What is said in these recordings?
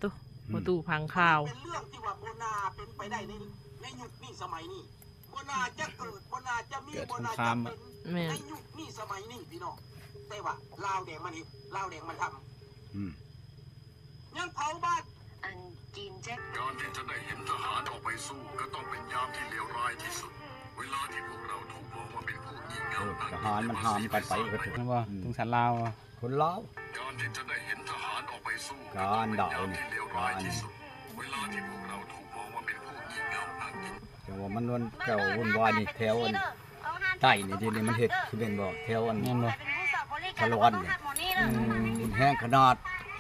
ໂຕ ອືມ ປະຕູພັງຄາວ ເປັນເລື່ອງທີ່ວ່າບໍ່ໜ້າເປັນໄປໄດ້ໃນ ໃນຍຸກນີ້ສະໄໝນີ້ ບໍ່ໜ້າຈະເກີດ ບໍ່ໜ້າຈະມີ ເກີດສົງຄາມ ບໍ່ໜ້າຈະເປັນ ແມ່ນ ໃນຍຸກນີ້ສະໄໝນີ້ພີ່ນ້ອງ ແຕ່ວ່າລາວແດງມັນເຮັດ ລາວແດງມັນທຳ ອືມ ຍັງເຜົາບ້ານ ອັນຈີນແຈັກ ການທີ່ຈະໄດ້ເຫັນທະຫານອອກໄປສູ້ ກໍຕ້ອງເປັນຍາມທີ່ເລວຮ້າຍທີ່ສຸດ ເວລາທີ່ພວກເຮົາຖືກມອງວ່າເປັນພວກງີ່ເງ່າ ເອີ ທະຫານມັນຫ້າມກັນໄປກໍຖືກ ແມ່ນບໍ່? ອືມ ສົງສານລາວ ຄົນລາວ ການທີ່ຈະໄດ້ເຫັນທະຫານອອກໄປສູ້ ການດາວນີ້ ການທີ່ເລວຮ້າຍທີ່ສຸດ ເວລາທີ່ພວກເຮົາຖືກມອງວ່າເປັນພວກງີ່ເງ່າທາງຈິດ ແຕ່ວ່າມັນ ມັນເຈົ້າວຸ່ນວາຍນີ້ແຖວອັນໃຕ້ນີ້ ດຽວນີ້ມັນເຮັດຄືແມ່ນບໍ່ ແຖວອັນ ແມ່ນບໍ່? ສາລະວັນນີ້ ອືມ ຮຸນແຮງຂະໜາດ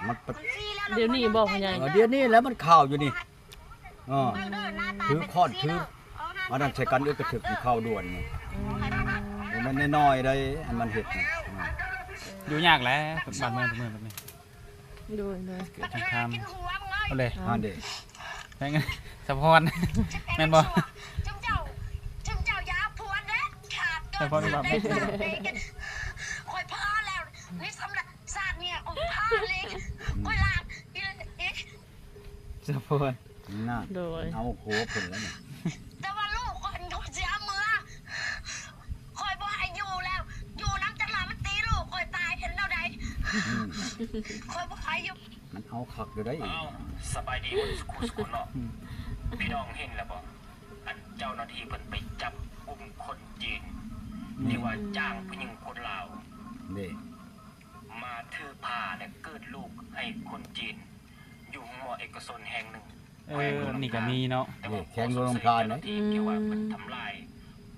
ມັນປະ ດຽວນີ້ບໍ່ ພໍ່ໃຫຍ່? ເອີ ດຽວນີ້ແຫຼະ ມັນຂ່າວຢູ່ນີ້ ເອີ ຖືຄ້ອນຖືອັນນັ້ນໃສ່ກັນ ອຶກກະທຶກ ນີ້ຂ່າວດ່ວນນີ້ ອືມ ບໍ່ແມ່ນນ້ອຍໆໃດ ອັນມັນເຮັດນີ້ ອືມ ຢູ່ຍາກແຫຼະ ບ້ານເມືອງທຸກມື້ແບບນີ້ ໂດຍໆ ເກີດສົງຄາມ ເອົາເລີຍ ອ່າ ຫັ້ນເດ້ ແມ່ນ ສະພອນ ແມ່ນບໍ່? ຈຸມເຈົ້າ ຈຸມເຈົ້າຢ່າພວນເດ້ ຂາດ ສະພອນ ວ່າ ຂ້ອຍພໍແລ້ວ ນີ້ສຳລັບຊາດນີ້ ຂ້ອຍພໍແລ້ວ ຂ້ອຍລາ ສະພອນ ນັ້ນ ໂດຍ ເອົາຫົວເພິ່ນແລ້ວນີ້ ແຕ່ວ່າລູກຂ້ອຍ ຂ້ອຍຊິເອົາເມືອ ຂ້ອຍບໍ່ໃຫ້ຢູ່ແລ້ວ ຢູ່ນຳຈັກລາ ມັນຕີລູກຂ້ອຍຕາຍເຮັດແນວໃດ? ອືມ ຂ້ອຍບໍ່ໃຫ້ຢູ່ ມັນເອົາຄັກຢູ່ໄດ໋ ອ້າວ ສະບາຍດີໝົດສູ່ຄູ່ສູ່ຄົນເນາະ ອືມ ພີ່ນ້ອງເຫັນແລ້ວບໍ່? ອັນເຈົ້າໜ້າທີ່ເພິ່ນໄປຈັບກຸມຄົນຈີນ ອືມ ທີ່ວ່າຈ້າງຜູ້ຍິງຄົນລາວ ເດ້ ມາຖືພາ ແລະ ເກີດລູກໃຫ້ຄົນຈີນ ຢູ່ໂຮງໝໍເອກະຊົນແຫ່ງໜຶ່ງ ເອີ ແຂວງຫຼວງນ້ຳທາ ນີ້ກໍມີເນາະ ແຕ່ວ່າ ເດ້ ແຂວງຫຼວງນ້ຳທາເນາະ ທີ່ ອືມ ທີ່ວ່າເພິ່ນທຳລາຍ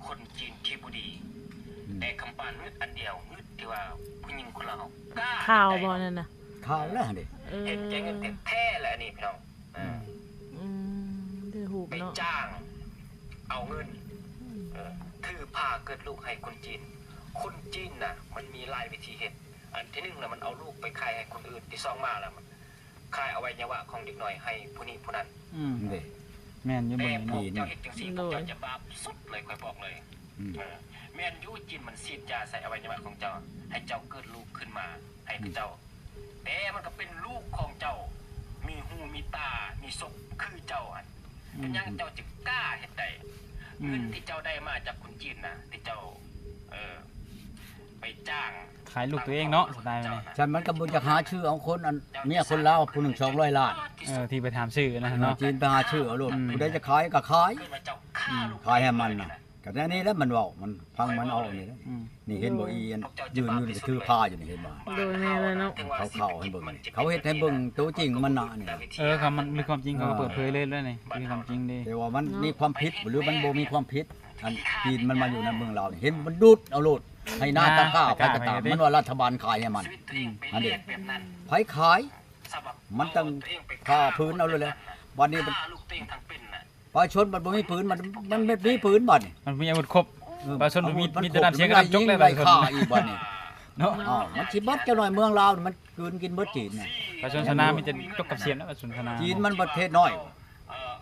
ຄົນຈີນທີ່ບໍ່ດີ ອືມ ແຕ່ຄຳປານງຶດອັນດຽວ ງຶດທີ່ວ່າຜູ້ຍິງຄົນລາວກ້າ ຂ່າວບໍ່ນັ້ນນະ? ຂ່າວແລ້ວຫັ້ນເດ້ ເອີ ເຫັນແກ່ເງິນແທ້ໆແຫຼະອັນນີ້ພີ່ນ້ອງ ອືມ ອືມ ໄດ້ຮູບເນາະ ໄປຈ້າງເອົາເງິນ ອືມ ເອີ ຖືພາເກີດລູກໃຫ້ຄົນຈີນ ຄົນຈີນນະ ມັນມີຫຼາຍວິທີເຮັດ ອັນທີໜຶ່ງລະມັນເອົາລູກໄປຂາຍໃຫ້ຄົນອື່ນ ທີສອງມາລະມັນຂາຍອະໄວຍະວະຂອງເດັກນ້ອຍໃຫ້ຜູ້ນີ້ຜູ້ນັ້ນ ອືມ ເດ້ ແມ່ນຢູ່ ແຕ່ພວກເຈົ້າເຮັດຈັ່ງຊີ້ ໂດຍ ພວກເຈົ້າຈະບາບສຸດເລີຍ ຂ້ອຍບອກເລີຍ ອືມ ເອີ ແມ່ນຢູ່ ຈີນມັນສີດຢາໃສ່ອະໄວຍະວະຂອງເຈົ້າ ໃຫ້ເຈົ້າເກີດລູກຂຶ້ນມາໃຫ້ເຂົາເຈົ້າ ອືມ ແຕ່ມັນກໍເປັນລູກຂອງເຈົ້າ ມີຫູມີຕາ ມີສົບຄືເຈົ້າຫັ້ນ ອືມ ເປັນຫຍັງເຈົ້າຈຶ່ງກ້າເຮັດໄດ້? ອືມ ເງິນທີ່ເຈົ້າໄດ້ມາຈາກຄົນຈີນນະ ທີ່ເຈົ້າ ເອີ ໄປຈ້າງ ຂາຍລູກຕົວເອງເນາະ ສະໄຕລ໌ນີ້ ຊັ້ນມັນກໍບໍ່ຈະຫາຊື້ເອົາຄົນອັນ ເມຍຄົນລາວຜູ້ໜຶ່ງສອງຮ້ອຍລ້ານ ເອີ ທີ່ໄປຖາມຊື້ນະເນາະ ຈີນໄປຫາຊື້ເອົາໂລດ ອືມ ຜູ້ໃດຈະຂາຍກໍຂາຍ ອືມ ຂາຍໃຫ້ມັນນະ ກໍແນວນີ້ແຫຼະມັນເວົ້າ ມັນຟັງມັນເອົານີ້ແຫຼະ ອືມ ນີ້ເຫັນບໍ່ ອີອັນຢືນຢູ່ນີ້ຖືພາຢູ່ນີ້ ເຫັນບໍ່? ໂດຍ ແມ່ນແລ້ວເນາະ ເຂົາເຂົ້າໃຫ້ເບິ່ງນີ້ ເຂົາເຮັດໃຫ້ເບິ່ງໂຕຈິງມັນນະນີ້ ເອີ ຄຳມັນມີຄວາມຈິງ ເຂົາກໍເປີດເຜີຍເລີຍແລ້ວນີ້ ມີຄວາມຈິງເດ້ ແຕ່ວ່າມັນມີຄວາມຜິດ ຫຼືມັນບໍ່ມີຄວາມຜິດ ອັນຈີນມັນມາຢູ່ໃນເມືອງລາວນີ້ ເຫັນມັນດູດເອົາໂລດ ໄຮ່ນາຕາກ້າໃຜກໍຕາມ ມັນວ່າລັດຖະບານຂາຍໃຫ້ມັນ ອືມ ຫັ້ນເດ້ ໃຜຂາຍ ມັນຕ້ອງຜ່າຜືນເອົາໂລດແຫຼະ ບັດນີ້ ປະຊາຊົນມັນບໍ່ມີຜືນ ມັນ ມັນມີຜືນບັດນີ້ ມັນມີອາວຸດຄົບ ເອີ ປະຊາຊົນມີ ມີແຕ່ນ້ຳເສຍກັບນ້ຳຈົກແລ້ວ ປະຊາຊົນໄລ່ຂ້າອີກບັດນີ້ເນາະ ອ້າວ ມັນຊິເບິດຈັກໜ້ອຍ ເມືອງລາວມັນກືນກິນເບິດຈີນນະ ປະຊາຊົນຊະນາມີແຕ່ຈົກກັບເສຍນະ ປະຊາຊົນຊະນາ ຈີນມັນປະເທດນ້ອຍ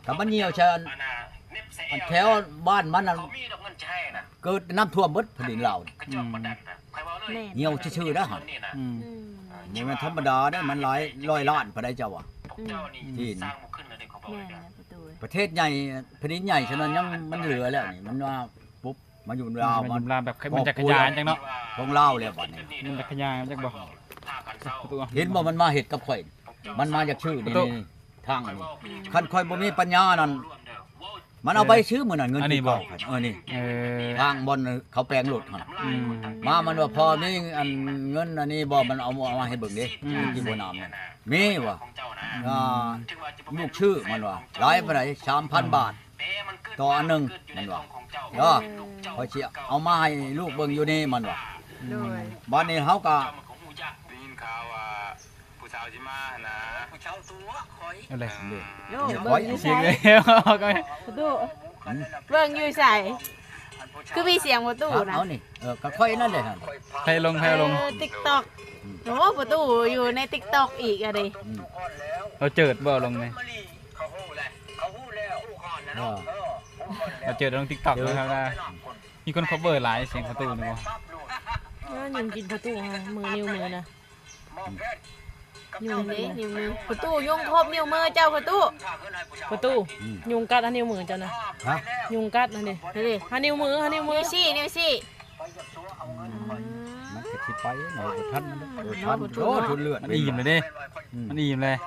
ຖ້າມັນຍ່ຽວໃສ່ອັນ ອັນແຖວບ້ານມັນນັ້ນ ເກີດນ້ຳຖ້ວມເບິດແຜ່ນດິນລາວນີ້ ອືມ ແມ່ນ ຍ່ຽວຊື່ໆນະ ອືມ ອືມ ບໍ່ແມ່ນທຳມະດາເດ້ ມັນຫຼາຍຮ້ອຍລ້ານປານໃດເຈົ້າວ່າ ອືມ ຈີນ ແມ່ນແຫຼະປະຕູ ປະເທດໃຫຍ່ ແຜ່ນດິນໃຫຍ່ສ່ຳນັ້ນຍັງມັນເຫຼືອແລ້ວນີ້ ມັນວ່າປຸບມາຢູ່ລາວ ມັນ ມັນຢາກຂະຫຍາຍຈັກເນາະ ຂອງລາວແລ້ວບັດນີ້ ມັນຢາກຂະຫຍາຍຈັກບໍ່ ປະຕູ ເຫັນບໍ່ ມັນມາເຮັດກັບຂ້ອຍ ມັນມາຢາກຊື້ ປະຕູ ນີ້ ທາງນີ້ ຄັນຂ້ອຍບໍ່ມີປັນຍານັ້ນ ມັນເອົາໄປຊື້ມື້ນັ້ນ ເງິນ ອັນນີ້ບໍ່ ເອີ ນີ້ ເອີ ທາງບ່ອນເຂົາແປງລົດຫັ້ນ ອືມ ມາ ມັນວ່າພໍມີອັນເງິນອັນນີ້ບໍ່ ມັນເອົາມາໃຫ້ເບິ່ງເດ້ ອືມ ທີ່ບໍ່ນຳ ມີວ່າ ອືມ ອ່າ ລູກຊື້ ມັນວ່າ ຫຼາຍປານໃດ ສາມພັນບາດ ຕໍ່ອັນໜຶ່ງ ມັນວ່າ ເອີ ຂ້ອຍຊິເອົາມາໃຫ້ລູກເບິ່ງຢູ່ນີ້ ມັນວ່າ ໂດຍ ບາດນີ້ເຮົາກໍ ໄດ້ຍິນຂ່າວວ່າ ຜູ້ສາວຊິມາຫັ້ນນະ ຜູ້ສາວຕົວຂ້ອຍ ເອົາເລີຍ ເອີ ໂອ້ ເບິ່ງຢູ່ໃສ ປະຕູ ເບິ່ງຢູ່ໃສ ຄືມີສຽງປະຕູນະ ເອົານີ້ ເອີ ກໍຂ້ອຍນັ້ນແຫຼະຫັ້ນ ໃຜລົງ ໃຜລົງ ເອີ ຕິກຕັອກ ອືມ ໂອ້ ປະຕູຢູ່ໃນຕິກຕັອກອີກອະເດ ອືມ ເອົາເຈີດບໍ່ລົງນີ້ ເຂົາຮູ້ແລ້ວ ເຂົາຮູ້ແລ້ວ ຮູ້ກ່ອນນະເນາະ ເອີ ເອີ ຮູ້ກ່ອນແລ້ວ ເອົາເຈີດລົງຕິກຕັອກ ເຈີດ ນະ ມີຄົນຄອບເວີຫຼາຍ ສຽງປະຕູນີ້ບໍ່ ເອີ ຍິງກິນປະຕູ ມືນິ້ວມືນະ ໝໍແພດ ຍຸງເດ້ ນິ້ວມື ພໍ່ຕູ້ ຍຸງຄົບນິ້ວມືເຈົ້າ ພໍ່ຕູ້ ພໍ່ຕູ້ ອືມ ຍຸງກັດຫານິ້ວມືເຈົ້ານະ ຮະ ຍຸງກັດຫັ້ນເດ້ ນີ້ເດ້ ຫານິ້ວມື ຫານິ້ວມື ນິ້ວຊີ້ ນິ້ວຊີ້ ອືມ ມັນກໍຊິໄປເນາະ ບໍ່ທັນມັນ ອືມ ບໍ່ທັນ ເນາະ ໂອ້ ທຸນເລືອດ ມັນອີ່ມແລ້ວເດ້ ອືມ ມັນອີ່ມແລ້ວ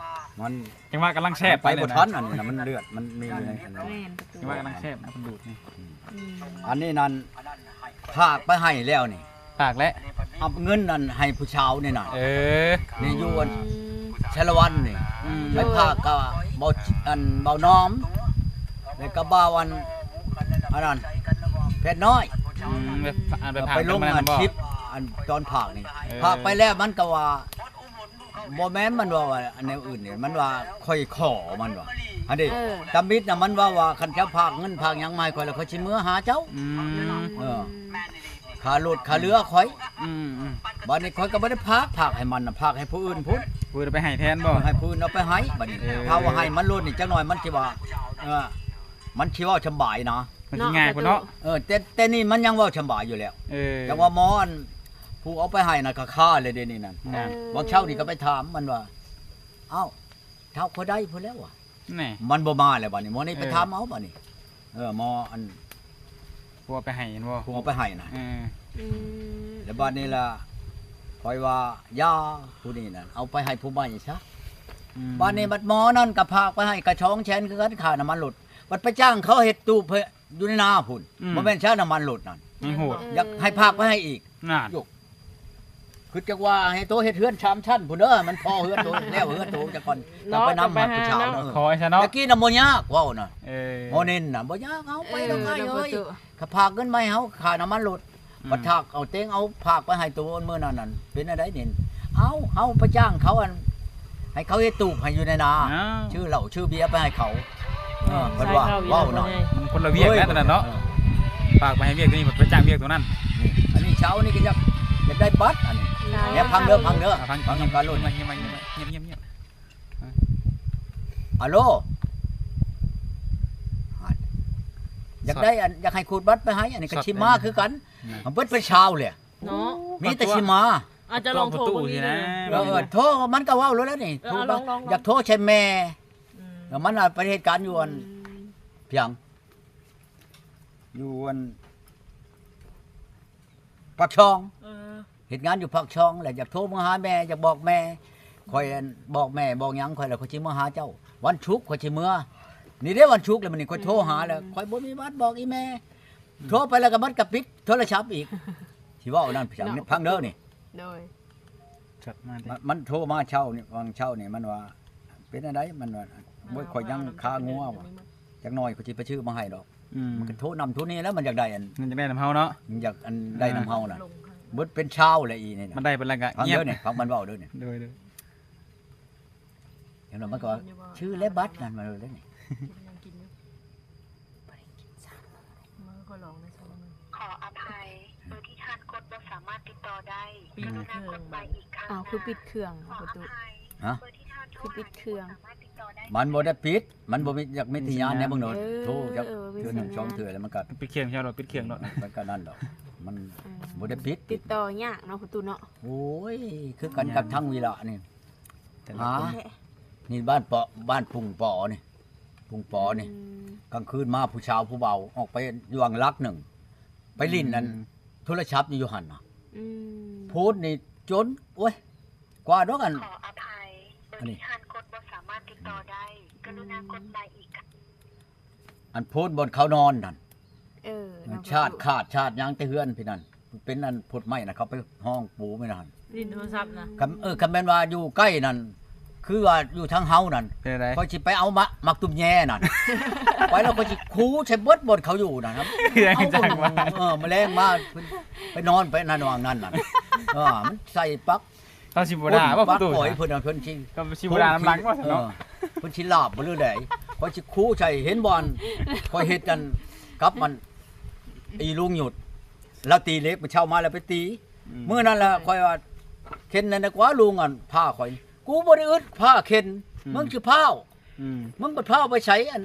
ມັນ ຈັ່ງວ່າກຳລັງແຊບ ໄປບໍ່ທັນ ອັນນີ້ນະ ມັນເລືອດ ມັນມີຢູ່ໃນອັນນັ້ນ ແມ່ນ ຈັ່ງວ່າກຳລັງແຊບນະ ເພິ່ນດູດນີ້ ອືມ ອັນນີ້ນັ້ນ ຝາກໄປໃຫ້ແລ້ວນີ້ ຝາກແລ້ວ ເອົາເງິນນັ້ນໃຫ້ຜູ້ສາວນີ້ນະ ເອີ ນີ້ຢູ່ອັນ ອືມ ສາລະວັນນີ້ ອືມ ໄປຝາກກັບເບົາ ອັນ ເບົານ້ອມ ແລ້ວກໍບ່າວອັນ ອັນນັ້ນ ແພດນ້ອຍ ອືມ ໄປຝາກ ອັນໄປຝາກ ໄປລົງ ອັນ ອັນ ຄລິບ ອັນຕອນຝາກນີ້ ເອີ ຝາກໄປແລ້ວມັນກໍວ່າ ບໍ່ແມ່ນ ມັນເວົ້າວ່າອັນແນວອື່ນນີ້ ມັນວ່າຂ້ອຍຂໍ ມັນວ່າ ອັນນີ້ ເອີ ຕຳອິດນະ ມັນເວົ້າວ່າ ຄັນເຈົ້າຝາກເງິນຝາກຫຍັງມາໃຫ້ຂ້ອຍ ແລ້ວຂ້ອຍຊິເມືອຫາເຈົ້າ ອືມ ເອີ ຄ່າລົດຄ່າເຮືອຂ້ອຍ ອືມໆ ບາດນີ້ຂ້ອຍກໍບໍ່ໄດ້ຝາກ ຝາກໃຫ້ມັນນະ ຝາກໃຫ້ຜູ້ອື່ນພຸ້ນ ຜູ້ອື່ນເອົາໄປໃຫ້ແທນບໍ່ ໃຫ້ຜູ້ອື່ນເອົາໄປໃຫ້ ບາດນີ້ ເອີ ຖ້າວ່າໃຫ້ມັນໂລດນີ້ ຈັກໜ່ອຍມັນຊິວ່າ ເອີ ມັນຊິເວົ້າສຳບາຍນະ ມັນຊິງ່າຍພຸ້ນເນາະ ເອີ ແຕ່ ແຕ່ນີ້ມັນຍັງເວົ້າສຳບາຍຢູ່ແລ້ວ ເອີ ຈັ່ງວ່າໝໍອັນ ຜູ້ເອົາໄປໃຫ້ນະ ກະຄາເລີຍເດນີ້ນັ້ນ ເອີ ບາງເຊົ້ານີ້ກໍໄປຖາມມັນວ່າ ອ້າວ ທ້າວຂ້ອຍໄດ້ພຸ້ນແລ້ວວ່າ ແນ່ ມັນບໍ່ມາແລ້ວບາດນີ້ ໝໍນີ້ໄປ ເອີ ຖາມເອົາບາດນີ້ ເອີ ໝໍອັນ ຜູ້ເອົາໄປໃຫ້ຫັ້ນບໍ່ ຜູ້ເອົາໄປໃຫ້ນະ ເອີ ອືມ ແລ້ວບາດນີ້ລະ ຂ້ອຍວ່າຢ່າ ຜູ້ນີ້ນະ ເອົາໄປໃຫ້ຜູ້ໃໝ່ຊະ ອືມ ບາດນີ້ບັດໝໍນັ້ນກໍຝາກໄປໃຫ້ກໍສອງແສນຄືກັນ ຄ່ານ້ຳມັນລົດ ບັດໄປຈ້າງເຂົາເຮັດຕູບ ຢູ່ໃນນາພຸ້ນ ອືມ ບໍ່ແມ່ນຊະ ນ້ຳມັນລົດນັ້ນ ຍັງໂຫດ ຢາກໃຫ້ຝາກໄປໃຫ້ອີກ ນັ້ນ ໂຍກ ຄືຈັກວ່າໃຫ້ໂຕເຮັດເຮືອນສາມຊັ້ນພຸ້ນເດີ ໃຫ້ມັນພໍເຮືອນໂຕ ແລ້ວເຮືອນໂຕຈັກກ່ອນ ເນາະ ຈະໄປນຳ ຈະໄປຫາ ໃຫ້ຜູ້ສາວເນາະ ເນາະ ຂໍໃຫ້ຊະເນາະ ແຕ່ກີ້ນະບໍ່ຍາກ ເວົ້ານະ ເອີ ໝໍເນັ້ນນະ ບໍ່ຍາກ ເອົາໄປ ເອີ ເນາະ ເນາະ ເອີຍ ເນາະ ເນາະ ເຂົາຝາກເງິນມາໃຫ້ເຮົາ ຄ່ານ້ຳມັນລົດ ອືມ ບັດຖ້າເອົາເຕັງເອົາຝາກໄປໃຫ້ໂຕມື້ນັ້ນນັ້ນ ເປັນແນວໃດນີ້ ເອົາ ເຮົາໄປຈ້າງເຂົາ ອັນ ໃຫ້ເຂົາເຮັດຕູບໃຫ້ຢູ່ໃນນາ ອ້າວ ຊື້ເຫຼົ້າຊື້ເບຍໄປໃຫ້ເຂົາ ເອີ ເພິ່ນວ່າ ໃສ່ເຂົ້າຢູ່ ເວົ້ານະ ມັນຄົນລະວຽກແລ້ວ ໂດຍ ຕອນນັ້ນເນາະ ເອີ ຝາກໄປໃຫ້ວຽກຕົວນີ້ ໄປຈ້າງວຽກຕົວນັ້ນ ນີ້ ອັນນີ້ເຊົ້ານີ້ກໍຢາກ ຢາກໄດ້ບັດ ອັນນີ້ ສາທຸ ແລ້ວຟັງເດີ ຟັງເດີ ອ່າ ຟັງ ຟັງນຳກັນໂລດ ງຽບໆ ອາໂລ ຢາກໄດ້ ອັນ ຢາກໃຫ້ຂູດບັດໄປໃຫ້ ອັນນີ້ກໍຊິມາຄືກັນ ມັນເບິດເປັນຊາວແຫຼະ ເນາະ ມີແຕ່ຊິມາ ອາດຈະລອງໂທເບິ່ງອີກ ເອີ ໂທມັນກໍເວົ້າໂລດແລ້ວນີ້ ເອີ ໂທ ລອງ ລອງ ຢາກໂທໃສ່ແມ່ ອືມ ແລ້ວມັນໄປເຮັດການຢູ່ອັນ ອືມ ພຽງ ຢູ່ອັນ ປາກຊ່ອງ ເອີ ເຮັດງານຢູ່ປາກຊ່ອງ ແລ້ວຢາກໂທມາຫາແມ່ ຢາກບອກແມ່ ຂ້ອຍ ອັນ ບອກແມ່ບອກຫຍັງຂ້ອຍ ແລ້ວຂ້ອຍຊິມາຫາເຈົ້າ ວັນສຸກຂ້ອຍຊິເມືອ ນີ້ເດ້ວັນສຸກແລ້ວ ມື້ນີ້ຂ້ອຍໂທຫາແລ້ວ ອືມ ຂ້ອຍບໍ່ມີບັດບອກອີແມ່ ໂທໄປແລ້ວກໍມັນກໍປິດໂທລະສັບອີກ ຊິເວົ້ານັ້ນ ເນາະ ຟັງເດີນີ້ ໂດຍ ຈັດມາເດ້ ມັນ ມັນໂທມາເຊົ້ານີ້ ຫວ່າງເຊົ້ານີ້ ມັນວ່າ ເປັນອັນໃດ ມັນວ່າ ໂອ້ຍ ຂ້ອຍຍັງຄາງົວວ່າ ຈັກໜ່ອຍຂ້ອຍຊິໄປຊື້ມາໃຫ້ດອກ ອືມ ມັນກໍໂທນຳໂທນີ້ແລ້ວ ມັນຢາກໄດ້ອັນ ມັນຢາກໄດ້ນຳເຮົາເນາະ ມັນຢາກອັນໄດ້ນຳເຮົານະ ເບິດເປັນຊາວແລ້ວອີນີ້ນະ ມັນໄດ້ເພິ່ນແລ້ວກໍ ຟັງເດີນີ້ ງຽບ ຟັງມັນເວົ້າເດີນີ້ ໂດຍໆ ເຫັນບໍ່ ມັນກໍວ່າ ຊື້ແລ້ວບັດນັ້ນມາເລີຍນີ້ ຂໍອະໄພ ເບີທີ່ທ່ານກົດບໍ່ສາມາດຕິດຕໍ່ໄດ້ ກະລຸນາກົດໃໝ່ອີກຄັ້ງ. ອ້າວ ຄືປິດເຄື່ອງປະຕູ ຮະ ຄືປິດເຄື່ອງ ມັນບໍ່ໄດ້ປິດ ມັນບໍ່ມີ ຢາກມີສັນຍານແດ່ເບິ່ງໂດດ ເອີ ໂທຈັກ ເອີ ເທື່ອໜຶ່ງສອງເທື່ອແລ້ວມັນກໍ ປິດເຄື່ອງ ເຈົ້າໂດດ ປິດເຄື່ອງໂດດ ມັນກໍນັ້ນດອກ ມັນ ອືມ ບໍ່ໄດ້ປິດ ຕິດຕໍ່ຍາກເນາະປະຕູເນາະ ໂອ້ຍ ຄືກັນກັບທາງວິລະນີ້ ແຕ່ລະຄົນ ນີ້ບ້ານປໍ ບ້ານປຸງປໍນີ້ ປຸງປໍນີ້ ອືມ ກາງຄືນມາຜູ້ສາວຜູ້ບ່າວອອກໄປຢູ່ຫວ່າງຫຼັກໜຶ່ງ ໄປຫຼິ້ນອັນ ອືມ ໂທລະສັບຢູ່ຫັ້ນນະ ອືມ ໂພດນີ້ຈົນ ໂອ້ຍ ກວ່າດອກອັນ ຂໍອະໄພ ເບີທີ່ທ່ານກົດບໍ່ສາມາດຕິດຕໍ່ໄດ້ ກະລຸນາກົດໃໝ່ອີກຄັ້ງ. ອັນໂພນບ່ອນເຂົານອນນັ້ນ ເອີ ຊາດຂາດຊາດຫຍັງແຕ່ເຮືອນພີ່ນັ້ນ ເປັນອັນໂພດໄມ້ນະ ເຂົາໄປຫ້ອງປູໄວ້ນະ ຫຼິ້ນໂທລະສັບນະ ຄັນ ເອີ ຄັນແມ່ນວ່າຢູ່ໃກ້ນັ້ນ ຄືວ່າຢູ່ທາງເຮົານັ້ນ ເປັນໃດ ຂ້ອຍຊິໄປເອົາໝາກ ໝາກຕຸ້ມແຍ່ນັ້ນ ໄປແລ້ວຂ້ອຍຊິຂູ່ໃສ່ເບິດບ່ອນເຂົາຢູ່ນັ້ນ ເອົາ ເອີ ມາແລງມາ ໄປນອນໄປນອນຫວ່າງນັ້ນນັ້ນ ເອີ ມັນໃສ່ປັກ ເຂົາຊິບໍ່ດ່າບໍ່ ປະຕູ ເພິ່ນ ເພິ່ນ ເພິ່ນຊິ ເຂົາຊິບໍ່ດ່ານຳຫຼັງບໍ່ ເອີ ເນາະ ເພິ່ນຊິລາບບໍ່ຫຼືໃດ ຂ້ອຍຊິຂູ່ໃສ່ ເຫັນບໍ່ ຂ້ອຍເຮັດອັນກັບມັນ ອີລຸງຫຍຸດ ລາວຕີເຫຼັກ ມື້ເຊົ້າມາລາວໄປຕີ ອືມ ມື້ນັ້ນລະຂ້ອຍວ່າ ເຂັນນັ້ນນະກວ່າລຸງ ອັນພ້າຂ້ອຍ ກູບໍ່ໄດ້ອຶດພ້າເຂັນ ອືມ ມຶງຊິພ້າວ ອືມ ມຶງບັດພ້າວໄປໃສ ອັນ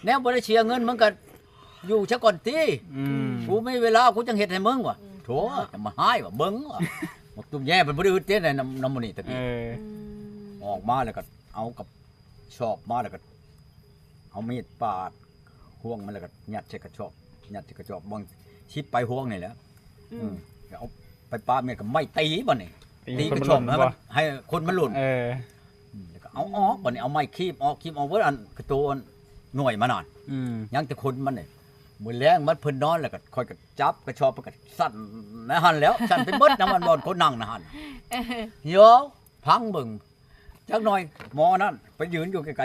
ແນວບໍ່ໄດ້ເສຍເງິນ ມຶງກໍຢູ່ຊະກ່ອນຕິ ອືມ ກູມີເວລາ ກູຈັ່ງເຮັດໃຫ້ມຶງວ່າ ອືມ ໂຖ ຈະມາຮ້າຍວ່າ ເບິ່ງວ່າ ບັກຕຸ້ມແຍ່ເພິ່ນບໍ່ໄດ້ອຶດເດ້ ນຳ ນຳໝູ່ນີ້ຕະກີ້ ເອີ ອືມ ອອກມາແລ້ວກໍເອົາກັບສອບມາ ແລ້ວກໍເອົາມີດປາດຮວງມັນ ແລ້ວກໍຍັດໃສ່ກະສອບ ຍັດໃສ່ກະສອບ ບາງສິບປາຍຮວງນີ້ແຫຼະ ອືມ ເອີ ເອົາໄປປະເມັດກັບໄມ້ຕີບັດນີ້ ຕີກະສອບໃຫ້ມັນ ໃຫ້ຄົນມັນຫຼົ່ນ ເອີ ອືມ ແລ້ວກໍເອົາອອກ ບັດນີ້ເອົາໄມ້ຄີບອອກ ຄີບອອກເບິດອັນກະໂຕໜ່ວຍມັນນັ້ນ ອືມ ຍັງແຕ່ຄົນມັນນີ້ ມື້ແລງມັນເພິ່ນນອນ ແລ້ວກໍຂ້ອຍກໍຈັບກະສອບ ຂ້ອຍກໍສັ່ນໃນຫັ້ນແຫຼ້ວ ສັ່ນໄປເບິດນຳອັນບ່ອນຄົນນັ່ງໃນຫັ້ນ ເອີ ໂຍ ພັງເບິ່ງ ຈັກໜ່ອຍໝໍນັ້ນໄປຢືນຢູ່ໄກ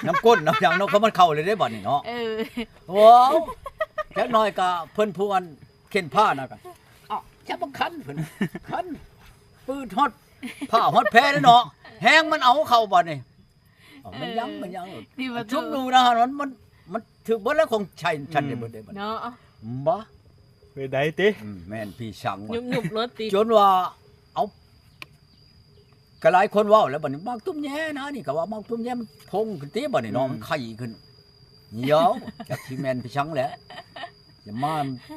ໆ ນຳກົ້ນນຳຫຍັງເນາະ ເພາະມັນເຂົ້າແລ້ວເດ້ບັດນີ້ເນາະ ເອີ ໂອ້ ຈັກໜ່ອຍກະເພິ່ນຜູ້ອັນເຂັນຜ້ານະກະ ເອົ້າ ຈັບບັກຄັນເພິ່ນ ຄັນ ປືດຮອດຜ້າຮອດແພເດ້ເນາະ ແຮງມັນເອົາເຂົ້າບັດນີ້ ເອົ້າ ແມ່ນຫຍັງ ເອີ ແມ່ນຫຍັງ ທີ່ວ່າ ຊຸມຢູ່ນະ ມັນ ມັນ ມັນຖືກເບິດແລ້ວ ຂອງໃຊ້ ອືມ ຊັ້ນໄດ້ເບິດເດ້ບັດນີ້ ເນາະ ບໍ່ ເປັນໃດຕິ ອືມ ແມ່ນຜີສາງ ຍຸບໆໂລດຕິ ຈົນວ່າ ເອົາ ກໍຫຼາຍຄົນເວົ້າແລ້ວບັດນີ້ ໝາກຕຸ້ມແຍນະ ນີ້ກໍວ່າໝາກຕຸ້ມແຍມັນພົງຂຶ້ນຕິບັດນີ້ເນາະ ອືມ ມັນໄຂ່ຂຶ້ນ ດຽວ ຈັກຊິແມ່ນໄປຊັງແຫຼະ ຢ່າມາ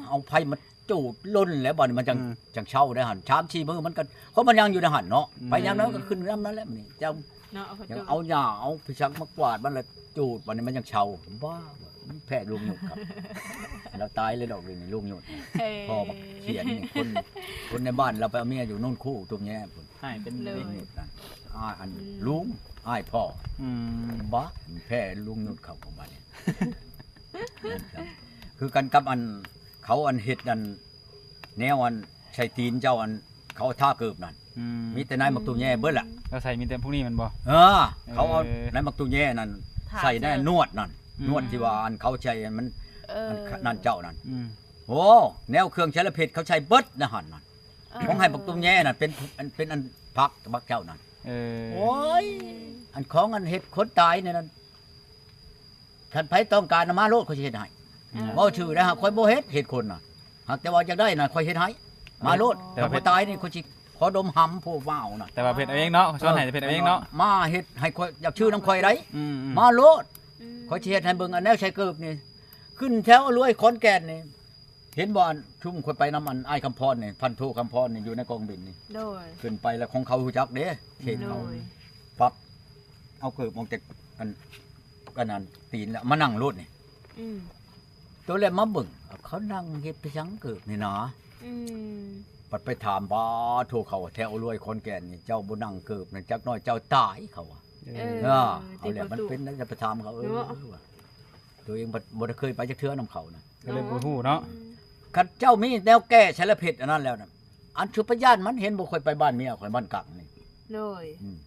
ເອົາໄຟມາຈູດລົນແຫຼະ ບັດນີ້ມັນຈັ່ງ ອືມ ຈັ່ງເຊົາໄດ້ຫັ້ນ ສາມສີ່ມື້ມັນກໍ ຄົນມັນຍັງຢູ່ໃນຫັ້ນເນາະ ອືມ ໄປຍາມໃດກໍຂຶ້ນນຳນັ້ນແຫຼະ ບັດນີ້ເຈົ້າ ເນາະ ເອົາໄຟ ຍັງເອົາຫຍ້າເອົາໄຟຊັງມາກວາດມັນ ແລ້ວຈູດ ບັດນີ້ມັນຍັງເຊົາ ບ້າ ມັນແພ້ລຸງຫຍຸດຄັກ ລາວຕາຍແລ້ວດອກດຽວນີ້ລຸງຫຍຸດ ເອີ ພໍ່ບັກຂຽນນີ້ ຄົນ ຄົນໃນບ້ານລາວໄປເອົາເມຍຢູ່ໂນນຄູ ຕຸ້ມແຍພຸ້ນ ໃຫ້ເປັນ ເອີ ລຸງ ອ້າຍ ອັນ ອືມ ລຸງ ອ້າຍພໍ່ ອືມ ບາດແພ້ລຸງຫຍຸດເຂົ້າກັບບາດນີ້ ຄືກັນກັບອັນ ເຂົາອັນເຮັດອັນ ແນວອັນໃສ່ຕີນເຈົ້າ ອັນເຂົາທາເກີບນັ້ນ ອືມ ມີແຕ່ໃນໝາກຕຸ້ມແຍເບິດລະ ເຂົາໃສ່ມີແຕ່ພວກນີ້ແມ່ນບໍ່ ເອີ ເຂົາເອົາ ເອີ ໃນໝາກຕຸ້ມແຍນັ້ນ ທາ ໃສ່ໃນນວດນັ້ນ ອືມ ນວດທີ່ວ່າອັນເຂົາໃສ່ອັນມັນ ເອີ ອັນນັ້ນເຈົ້ານັ້ນ ອືມ ໂອ້ ແນວເຄື່ອງສາລະເພັດເຂົາໃສ່ເບິດໃນຫັ້ນນັ້ນ ເອີ ຂອງໃຫ້ບັກຕຸ້ມແຍນັ້ນເປັນ ເປັນອັນຜັກບັກເຈົ້ານັ້ນ ເອີ ໂອ້ຍ ອັນຂອງອັນເຮັດຄົນຕາຍໃນນັ້ນ ຄັນໃຜຕ້ອງການນະມາໂລດ ຂ້ອຍຊິເຮັດໃຫ້ ເອີ ເວົ້າຊື່ໄດ້ຫາ ຂ້ອຍບໍ່ເຮັດ ເຮັດຄົນນະ ຫາກແຕ່ວ່າຢາກໄດ້ນະ ຂ້ອຍເຮັດໃຫ້ ມາໂລດ ແຕ່ວ່າ ຄັນບໍ່ຕາຍນີ້ ຂ້ອຍຊິຂໍດົມຫຳພວກມາເອົານະ ແຕ່ວ່າເຮັດເອົາເອງເນາະ ເອີ ຊວນໃຫ້ເຮັດເອົາເອງເນາະ ມາເຮັດໃຫ້ຂ້ອຍ ຢາກຊື້ນຳຂ້ອຍໄດ໋ ອືມໆ ມາໂລດ ອືມ ຂ້ອຍຊິເຮັດໃຫ້ເບິ່ງ ອັນແນວໃສ່ເກີບນີ້ ຂຶ້ນແຖວລວຍຂອນແກ່ນນີ້ ເຫັນບໍ່ ອັນຊຸມຂ້ອຍໄປນຳອັນອ້າຍຄຳພອນນີ້ ພັນໂທຄຳພອນນີ້ ຢູ່ໃນກອງບິນນີ້ ໂດຍ ຂຶ້ນໄປແລ້ວຂອງເຂົາຮູ້ຈັກເດ້ ເຂດເຂົາ ໂດຍ ປັບ ເອົາເກີບອອກຈາກອັນ ອັນນັ້ນຕີນແລ້ວມານັ່ງໂລດນີ້ ອືມ ໂຕແລ້ວມາເບິ່ງ ເຂົານັ່ງເຮັດໄປສັງເກີບນີ້ນາ ອືມ ບັດໄປຖາມ ປາໂທ ເຂົາແຖວລວຍຂອນແກ່ນນີ້ ເຈົ້າບໍ່ນັ່ງເກີບນັ້ນ ຈັກໜ້ອຍເຈົ້າຕາຍ ເຂົາວ່າ ເອີ ເອີ ເອີ ເອົາແຫຼະ ມັນເປັນ ໄດ້ໄປຖາມເຂົາ ເອີ ເນາະ ວ່າ ຕົວເອງບໍ່ ບໍ່ໄດ້ເຄີຍໄປຈັກເທື່ອນຳເຂົານະ ກໍເລີຍບໍ່ຮູ້ເນາະ ອືມ ຄັນເຈົ້າມີແນວແກ້ສາລະເພັດອັນນັ້ນແລ້ວນະ ອັນສຸປະຍານມັນເຫັນບໍ່ ຂ້ອຍໄປບ້ານເມຍຂ້ອຍ ບ້ານກັກນີ້ ໂດຍ ອືມ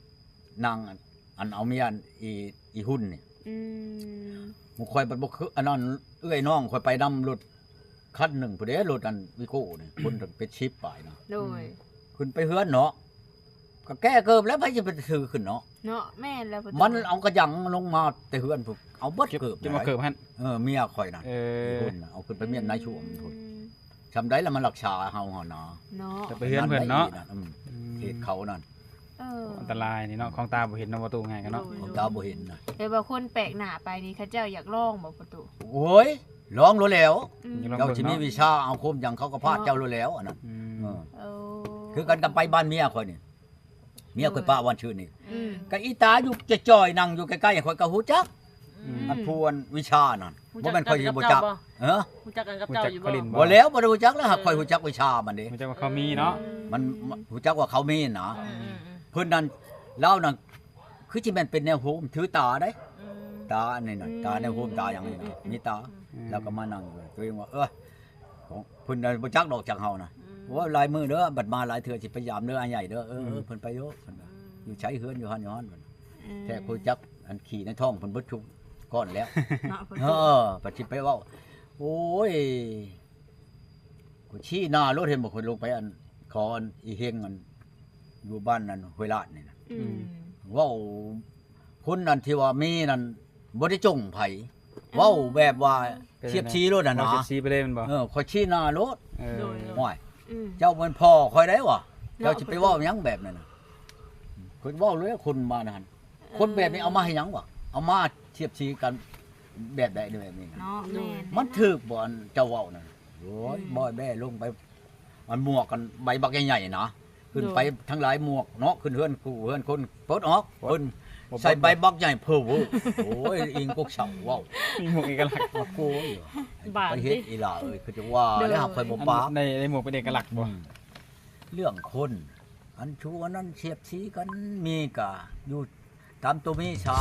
ນາງ ອັນ ອັນເອົາເມຍ ອັນ ອີ ອີຮຸ່ນນີ້ ອືມ ໝູ່ຂ້ອຍບັດບໍ່ຄື ອັນນັ້ນ ເອື້ອຍນ້ອງຂ້ອຍໄປນຳລົດຄັນໜຶ່ງພຸ້ນເດ້ ລົດອັນວີໂກ້ນີ້ ຄົນເປັນສິບປາຍນະ ໂດຍ ຂຶ້ນໄປເຮືອນເນາະ ກໍແກ້ເກີບແລ້ວ ໃຜຈະໄປຖືຂຶ້ນເນາະ ເນາະ ແມ່ນແລ້ວ ມັນເອົາກະຍັງລົງມາແຕ່ເຮືອນພຸ້ນ ເອົາເບິດເກີບ ຈົນວ່າເກີບຫັ້ນ ເອີ ເມຍຂ້ອຍນະ ເອີ ເອົາຂຶ້ນໄປມ້ຽນນາຍຊວມພຸ້ນ ອືມ ຊ່ຳໃດລະມາລັກສາເຮົາຫັ້ນນະ ເນາະ ຈະໄປເຮືອນເພິ່ນເນາະ ເຂດເຂົານັ້ນ ເອີ ອັນຕະລາຍນີ້ເນາະ ຂອງຕາບໍ່ເຫັນເນາະ ປະຕູ ງ່າຍກັນເນາະ ໂດຍ ຂອງຕາບໍ່ເຫັນນະ ແຕ່ວ່າຄົນແປກໜ້າໄປນີ້ ເຂົາເຈົ້າຢາກລອງບໍ່ປະຕູ ໂອ້ຍ ລອງໂລດແລ້ວ ອືມ ເຈົ້າຊິມີວິຊາອາຄົມຫຍັງ ເຂົາກໍພາດເຈົ້າໂລດແລ້ວ ອັນນັ້ນ ອືມ ເອີ ເອີ ຄືກັນກັບໄປບ້ານເມຍຂ້ອຍນີ້ ເມຍຂ້ອຍປະວັນຊືນນີ້ ອືມ ກໍອີຕາຢູ່ຈ່ອຍໆ ນັ່ງຢູ່ໃກ້ໆ ຂ້ອຍກໍຮູ້ຈັກ ອືມ ອັນຜູ້ອັນວິຊານັ້ນ ຮູ້ຈັກ ບໍ່ແມ່ນຂ້ອຍຊິບໍ່ຈັກ ເອີ ຮູ້ຈັກກັນກັບເຈົ້າຢູ່ບໍ່ ບໍ່ແລ້ວ ບໍ່ໄດ້ຮູ້ຈັກແລ້ວ ຫາກຂ້ອຍຮູ້ຈັກວິຊາມັນເດ້ ຮູ້ຈັກວ່າເຂົາມີເນາະ ອືມ ມັນ ມັນຮູ້ຈັກວ່າເຂົາມີນະ ອືມ ເພິ່ນນັ້ນ ລາວນັ້ນ ຄືຊິແມ່ນເປັນແນວໂຮມ ຖືຕາເດ້ ອືມ ຕາອັນນີ້ນະ ອືມ ຕາແນວໂຮມ ຕາຫຍັງນີ້ນະ ອືມ ມີຕາ ອືມ ລາວກໍມານັ່ງຢູ່ ຕົວເອງວ່າ ເອີ ຂອງເພິ່ນບໍ່ຈັກດອກຈາກເຮົານະ ອືມ ໂອ້ຍ ຫຼາຍມື້ເດີ ບັດມາຫຼາຍເທື່ອຊິໄປຢາມເດີ ອ້າຍໃຫຍ່ເດີ ເອີ ອືມ ເພິ່ນໄປຢູ່ ເພິ່ນ ອືມ ຢູ່ໃສເຮືອນຢູ່ຫັ້ນຢູ່ຫັ້ນ ອືມ ແທ້ຮູ້ຈັກອັນຂີ້ໃນທ້ອງເພິ່ນເບິດທຸກກ້ອນແລ້ວ ເນາະ ເອີ ບັດຊິໄປເວົ້າ ໂອ້ຍ ຂ້ອຍຊີ້ໜ້າໂລດ ເຫັນບໍ່ ຂ້ອຍລົງໄປອັນ ຂໍອັນອີເຮັງອັນ ຢູ່ບ້ານອັນຫ້ວຍລາດນີ້ນະ ອືມ ອືມ ເວົ້າຄົນນັ້ນທີ່ວ່າມີນັ້ນ ບໍ່ໄດ້ຈົ່ງໃຜ ເວົ້າແບບວ່າ ເອີ ສຽບສີໂລດຫັ້ນນະ ສຽບສີໄປເລີຍແມ່ນບໍ່ ເອີ ຂ້ອຍຊີ້ໜ້າໂລດ ເອີ ໂດຍ ໂດຍ ໂອ້ຍ ອືມ ເຈົ້າແມ່ນພໍ່ຂ້ອຍໄດ໋ຫວາ ເຈົ້າຊິໄປເວົ້າຫຍັງແບບນັ້ນນະ ເນາະ ຂ້ອຍເວົ້າເລີຍ ຄົນມານັ້ນ ເອີ ຄົນແບບນີ້ເອົາມາເຮັດຫຍັງຫວາ ເອົາມາສຽບສີກັນແບບໃດແບບນີ້ນະ ເນາະ ແມ່ນ ມັນຖືກບໍ່ ອັນເຈົ້າເວົ້ານັ້ນ ໂອ້ຍ ອືມ ບອຍແບ້ລົງໄປ ອັນໝວກກັນໃບບັກໃຫຍ່ໆນະ ຂຶ້ນໄປທັງຫຼາຍໝວກເນາະ ຂຶ້ນເຮືອນຜູ້ເຮືອນຄົນ ປົດອອກ ເພິ່ນໃສ່ໃບບັກໃຫຍ່ເພີເວີ້ ໂອ້ຍ ອີ່ຫຍັງກກເຊົາເວົ້າ ມີໝວກເອກະລັກ ໂອ້ຍ ບາດ ໄປເຮັດອີ່ຫຼ້າເອີຍ ຄືຈະວ່າແລ້ວ ເຮົາຄ່ອຍບໍ່ປາກ ໃນ ໃນໝວກເປັນເອກະລັກບໍ່ ເລື່ອງຄົນ ອັນຊູອັນນັ້ນສຽບສີກັນ ມີກະຢູ່ຕາມຕົວມີສາ.